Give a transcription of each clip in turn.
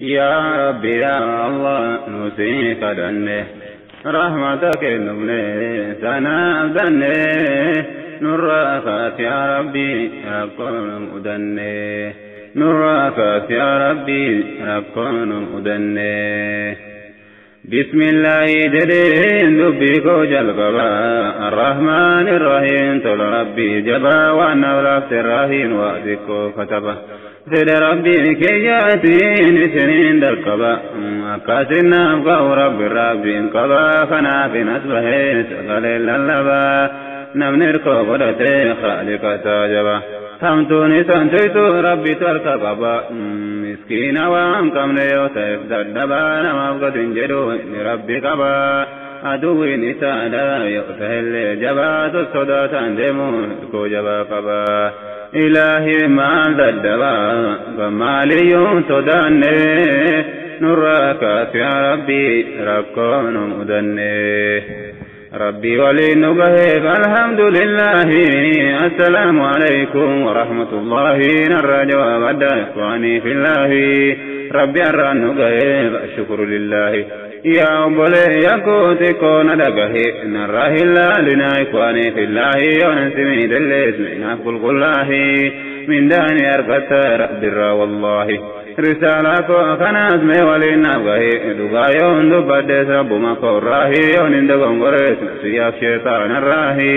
Yaa Rabbi yaa Allah nu sii kadhanne, rahmata kennumne sanaaf danne, nurraa kaas yaa Rabbi rakkoo nu mudanne, nurraa kaas yaa Rabbi rakkoo nu mudanne. Bismillaahi jedheen dubbii koo jalqaba, Arrahmaan Irrahiim, tola Rabbii jabaa waan naaf laafte Irraahiin waa xiqqoo kataba. Fedha Rabbii kiyyaatiin isiniin darqaba, akkasin naaf ga'u Rabbi Rabbiin qaba, kanaafin as bahee sagalee lallabaa, namni hirkoo godhatee Khaaliqataa jaba. Hamtuun isaan tuytu Rabbitu harka qaba, miskiina waan qabne yoo ta'eef dadhabaa, namaaf gad hin jedhu inni Rabbi qaba. Aduwwiin isaadha yoo ta'ellee jabaa, sossodaataan deemu hirkoo jabaa qaba. Ilaahi maal dadhabaa kan maaliyyuu sodaanne, nurraa kaas yaa Rabbi rakkoo nu mudanne. Rabbi waliin nu gaheef alhamdulillahi. Assalaamu alaykum warahmatullahi, narraa jawaabadha ikhwaanii fillahi. Rabbi har'aan nu gaheef ashukuru lillahi. Yaa obboleeyyan koo xiqqoo na dhagahe, narraa hin laalinaa ikhwaanii fillahi, yoo simii dellees minaaf qulqullaahi, mindaani argatta Rabbirraa wallahi. Risaalaa koo kanaas mee waliin naaf gahe, dhugaa yoon dubbadhees Rabbuma koorraahi, yoon hin dogongorees nafsiyyaaf sheexaanarraahi.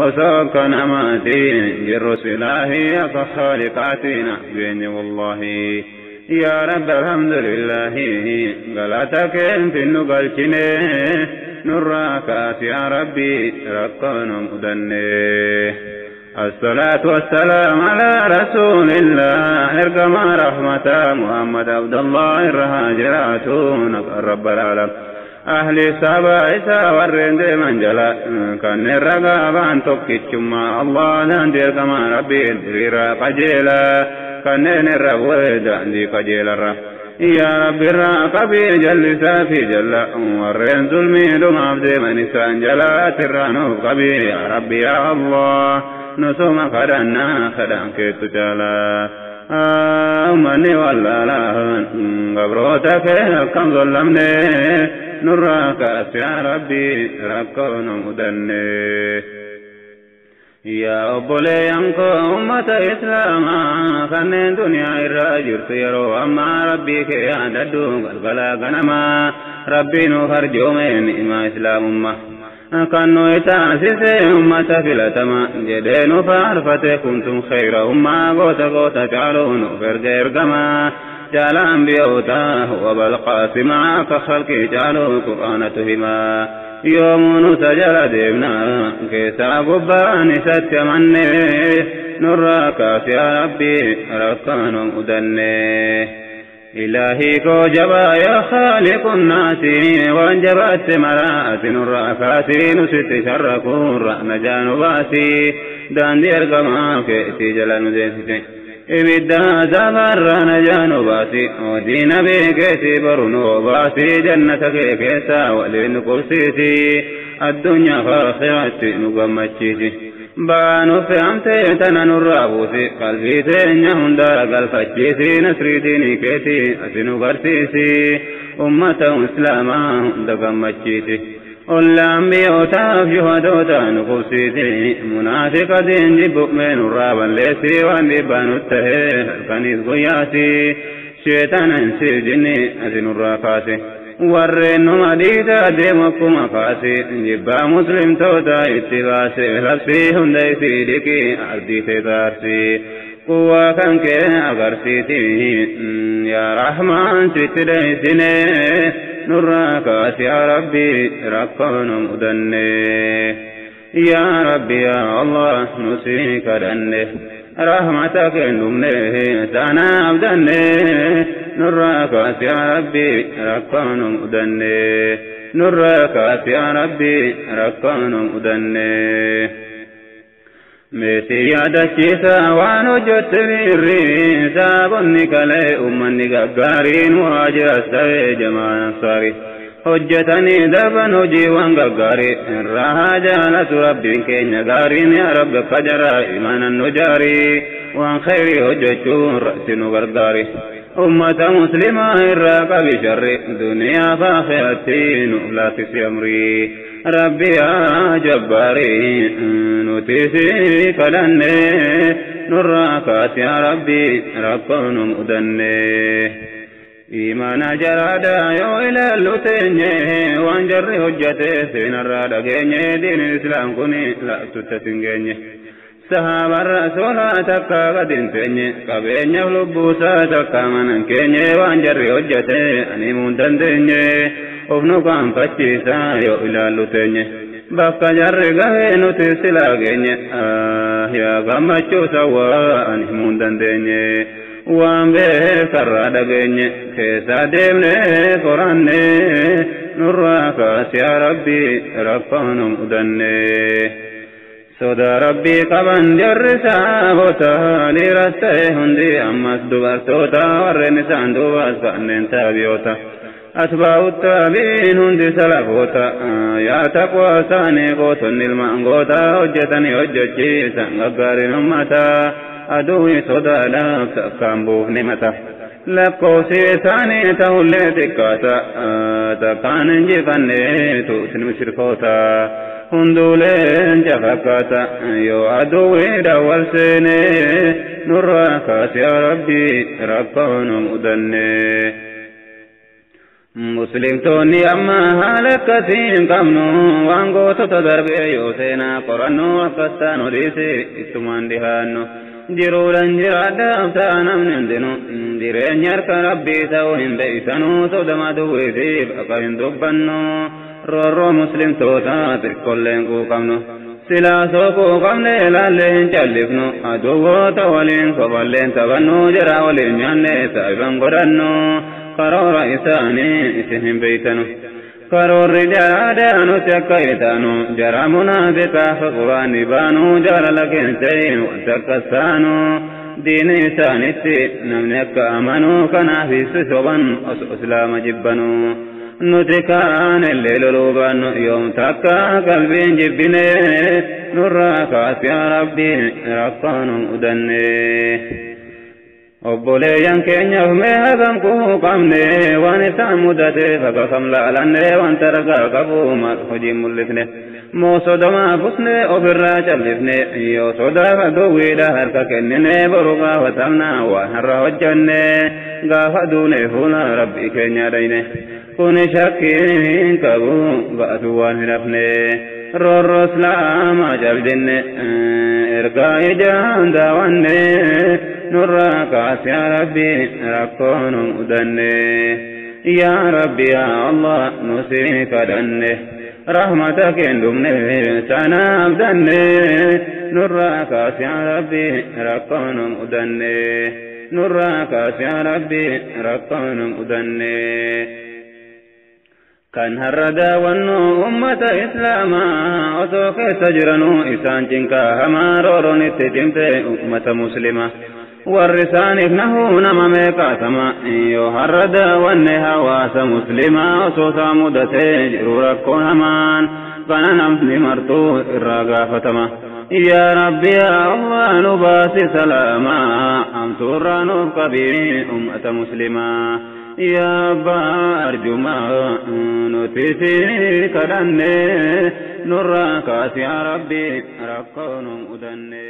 Osoo akka namaatiin jirru silaahi, akka Khaaliqaatiin geenye wallahi. Yaa Rabbi alhamdulillahi, galata keen finnu galchine, nurraa kaas yaa Rabbi rakkoo nu mudanne. الصلاة والسلام على رسول الله، إرقم رحمة محمد عبد الله الرهاجراتون رب العالم، أهل سبا إسا ورين من جلا كان الرقابان tokkichummaa Allah daandii ergamaa Rabbiin diriiraa qajeelaa kanneen irra bu'ee daandii qajeelarra. Yaa Rabbi irraa qabii jallisaa fi jalla, warreen zulmii dhumaaf deeman isaan jalaatirraa nuuf qabii yaa Rabbi yaa Allah, nusuma kadhannaa kadhaan keettu caalaa. Ummanni wallaalaan gabroota kee akkam zollamne, nurraa kaas yaa Rabbi rakkoo nu mudanne. Yaa obboleeyyan koo ummata Islaamaa kanneen duniyaa irra jirtu yeroo ammaa, Rabbii kee yaadadhu galgala ganamaa, Rabbii nuuf arjoome ni'maa Islaamummaa. Kan nu taasise ummata filatama jedhee nu faarfate, kuntum khayra ummaa, goota goota caalu nuuf erga ergamaa. Jaala ambiyootaa wabal qaasimaa akka khalqii caalu Qur'aanatu himaa. Yoomuu nu jala deemna keessaa gubbaan isatti amanne, nurraa kaas yaa Rabbi rakkoo nu mudanne. Ilaahii koo jabaa yaa Khaaliqu naasi, waan jabaatte maraati nurraa kaasii, nu sitti sharrakuurra najaa nu baasii, daandii ergamaa keetii jala nu deessite. Ibidda azabarra najaa nu baasi, diina beekeetii baru nu baasi, jannata kee keessa waliin nu qubsiisi, addunyaa fi aakhiraatti nu gammachiisi. Baanu fe'amtee tana nurraa buusi, qalbii teenya hunda galfachiisi, nasrii diinii keetii ati nu garsiisi, ummata Islaamaa hunda gammachiisi. Ollaan biyyootaaf shuhadoota nu qubsiisi, munaafiqa diin jibbu mee nurraa balleessi, waan dhiibbaa nu tahee halkaniis guyyaasi, sheexana insiif jinni ati nurraa kaase. Warreen numa dhiitaa deemu akkuma kaase, jibbaa Muslimtoota itti baase, labsii hunda isii dhiqi, ardii teetaarsi. Quwaa kan kee agarsiisi yaa Rahmaan, sitti dheessine, nurraa kaas yaa Rabbi rakkoo nu mudanne. Yaa Rabbi yaa Allah nu sii kadhanne, rahmata kennumne sanaaf danne, nurraa kaas yaa Rabbi rakkoo nu mudanne, nurraa kaas yaa Rabbi rakkoo nu mudanne. Meesii yaadachiisa waan hojjette biirri saabonni kalee, ummanni gaggaariin muhaajiras ta'ee jamaan ansaarii hojjetanii darban hojiiwwan gaggaarii, irraa haa jaalatu Rabbiin keenya gaariin. Yaa Rabbi akka jaraa imaanan nu jaarii, waan khayrii hojjechuun ra'si nu gargaari. Ummata muslimaa irraa qabi sharri duniyaa fi akhiratti nuuf laaffisi amrii. Rabbi yaa jabbaarii nuti si kadhanne nurraa kaasi yaa Rabbi rakkoo nu mudanne. Imaana jaraadhaa yoo ilaallu teenye waan jarri hojjate seenarraa dhageenye diinni islaam kun laaftutti hin geenye. Sahaaba rasuulaa takka gad hin teenye qabeenyaaf lubbuusaa takka mana hin keenye waan jarri hojjate ani himuu hin dandeenye of nu qaanfachiisa yoo ilaallu teenye. Bakka jarri gahee nuti silaa geenye yaa gammachuu sawwaa ani himuu hin dandeenye. Waan beekarraa dhageenye keessa deemnee qoranne nurraa kaasi yaa Rabbi rakkoo nu mudanne. Sodaa Rabbii qaban jarri saabota dhiiras ta'e hundi ammas dubartoota warreen isaan duubas kanneen taabiyoota. Atbaa'u taabiin hundi salafoota yaa taqwaa isaanii gootonni ilmaan goota hojjetanii hojjechiisan gaggaariin ummata. Aduwi sodaadhaaf takkaan buufne mata. Lakkoofsi isaanii ta'ullee xiqqaata takkaan injifanne tuutin mushrikoota. Hunduuleen jafakkaata yoo aduwi dawwal seene nurraa kaasi yaa Rabbi rakkoo nu mudanne. Muslimtoonni amma haala akkasii hin qabnu waan gootota darbee yoo seenaa qorannu akkas taanu dhiise ittumaan dhihaannu. Jiruudhaan jiraadhaaf ta'a namni hundinuu jireenya harka Rabbii ta'uu hin beeksanu sodama duwwiitiif akka hin dubbannu roorroo muslimtootaa xiqqoolleen quuqamnu. Silaa sookuu qabne ilaallee hin callifnu aduwwoota waliin kophalleen taphannu jara waliin nyaanne saahiban godhannu karoora isaanii isin hin beektanu. Karoorri jaraadhaa nuti akka itaanu jara munaafiqaaf quraanni baanu jaalala keenseen wanta akkas taanu diini isaanitti namni akka amanu kanaaf si soban osoo islaama jibbanu. Nuti kaan illee loluu baannu yoom takka qalbiin jibbine nurraa kaasi yaa Rabbi rakkoo nu mudanne. Obboleeyyan keenyaaf mee hagam quuqamne waan isaan mudateef akka kam laalanne wanta ragaa qabu maal hojiin mul'ifne. Moo sodomaaf usne ofirraa callifne yoo sodaaf aduwwiidha harka kennine boru gaafatamna waan har'a hojjanne gaafa duune fuula Rabbii keenya dhayne. Kuni shakkii hin qabu ba'atu waan hin hafne. Roorroo islaamaa cabdinne ergaa ijaan daawwanne nurraa kaasi yaa Rabbi rakkoo nu mudanne. Yaa Rabbi yaa Allah nu si kadhanne rahmata kee hin dhumne sana abdanne nurraa kaasi yaa Rabbi rakkoo nu mudanne. Nurraa kaasi yaa Rabbi rakkoo nu mudanne. Kan har'a daawwannu ummata islaamaa osoo keessa jiranuu isaan cinqaa hamaa rooroon itti cimte ummata muslima. Warri isaaniif nahuu nama meeqaatama yoo har'a daawwanne hawaasa muslimaa osoo isaa mudatee jiru rakkoon hamaan kana namni martuu irraa gaafatama. Yaa Rabbi yaa Allah nu baasi salaamaa hamtuurraa nuuf qabii ummata muslimaa. Yaa abbaa arjumaa nuti si kadhanne nurraa kaasi yaa Rabbi rakkoo nu mudanne.